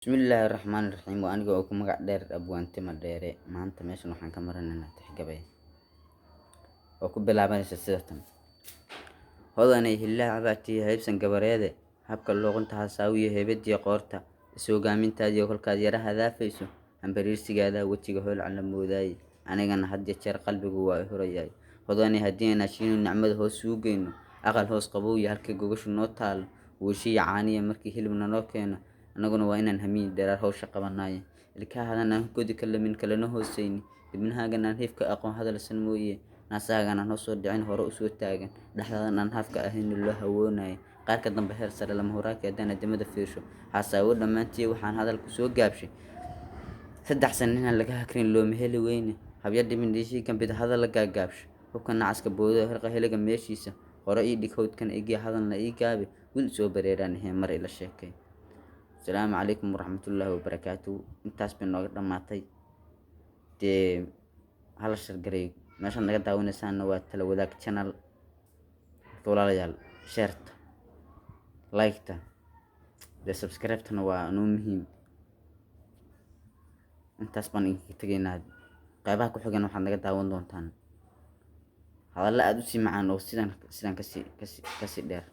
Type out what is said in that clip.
Bismillaahi Raxmaani Raxiim. Waa aniga oo ku magac dheer Abwaan Tima Dheere. Maanta meeshan waxaan ka maranaynaa tixgabay oo ku bilaabanaysa sida tan: Hodanay hillaac baa tihi, haybsan gabareede, habka luqunta hasaawiyo, heybadiyo qoorta is-hogaamintaadiyo, kolkaad yara hadaafayso hambariirsigaada, wejiga hoolcan la moodaaye, anigana had iyo jeer qalbigu waa i hurayaay. Hodanay, haddii aan ashiinu nicmada hoos suu geyno, aqal hoos qabowya, halkii gogashu noo taalo, weeshiya caaniya, markii hilibna noo keeno, annaguna waa inaan hamiin dheeraar hawsha qabanaaye. Ilkahadan aan godi ka lamin kalena hoosayni, dibnahaagan aan hiifka aqoon hadalsan mooye, naasahaagan aan hoos soo dhicin hore usoo taagan, dhexdaadan aan haafka ahayn loo hawoonayo, qaarka dambe heer sare, lama huraanka haddaan adimada fiirsho, xasaawo dhammaantii. Waxaan hadalku soo gaabshay, 3 sano inaan laga hakrin looma heli weyne, habya dhimin dhiishii gambida hadal la gaagaabsho, hubka nacaska boodada hirqa heliga meeshiisa hore ii dhig, hawdkan igii hadalna ii gaabi, wiil soo bareeraan ahee mar ila sheekay. Asalaamu calaykum waraxmatullaahi wabarakaatu. Intaas bay nooga dhammaatay. Dee hala shargaray. Meeshaad naga daawanaysaana waa Tala Wadaag Channel. Marka walaalayaal, shareta, like-ta, dee subscribe-tana waa noo muhiim. Intaas baan idinkaga tegaynaa. Qeybaha ku xigan waxaad naga daawan doontaan hadallo aada usii macaan oo sidan kasii dheer.